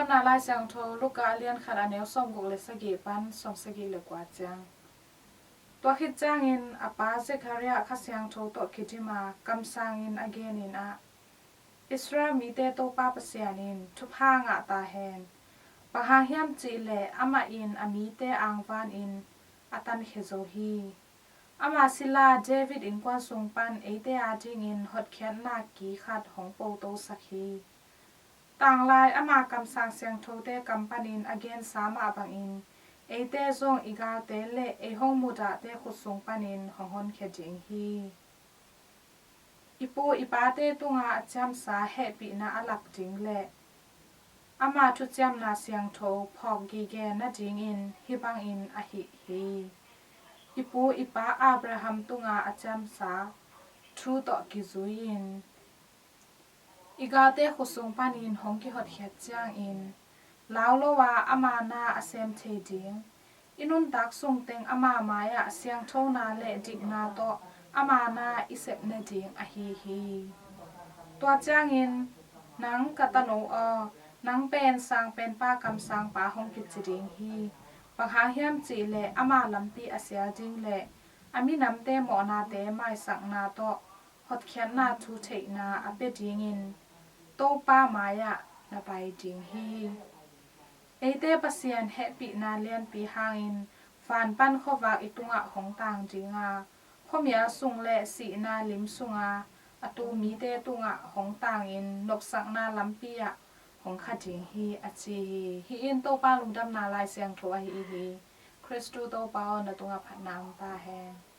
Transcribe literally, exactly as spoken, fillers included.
Lungdamna Lai Siangtho Luka a lian khat, a neu sawmguk le sagih pan sawmsagih le kua ciang. Tua khit ciangin a pa Zekhariah Kha Siangtho tawh kidim a, kamsangin a genin ah, Israel mite Topa Pasian in thupha ngah ta hen. Bang hang hiam cih leh amah in a mite angvanin a tankhia zo hi. Ama sila David innkuan sung pan eite adingin hotkhiatna ki khat hong potosak hi. Tanglai ama kamsang siangthote kam panin a gensa mah bangin eite zong i galte le ei hong mudahte khut sung panin hong honkhia ding hi. I pu i pate tunga a ciamsa hehpihna a lak ding le ama thuciamna siangtho phawk gige nadingin hih bangin a hih hi. I pu i pa Abraham tunga a ciamsa thu tawh kizui-in i galte khut sung panin hong kihotkhiat ciangin lau lo a ama na a sem thei ding, i nuntak sungteng ama mai-ah siangthona le dikna tawh ama na i sep nading ahi hi. Tua ciangin, nang ka tano aw, nang pen Sang Penpa kamsangpa hong kici ding hi. Bang hang hiam cih leh ama lampi a sial ding le a minamte mawhnate maisakna tawh hotkhiatna thu theihna a pia dingin Topa mai-ah na pai ding hi. Eite Pasian hehpihna lianpi hangin van pan khuavak i tungah hong tang ding a, khuamial sung le sihna lim sunga a tu mite tungah hong tangin nopsakna lampi ah hong kha ding hi, a ci hi. Hih in Topa lungdamna Lai Siangtho ahi hi. Khristu Topa aw, na tungah phatna om ta hen.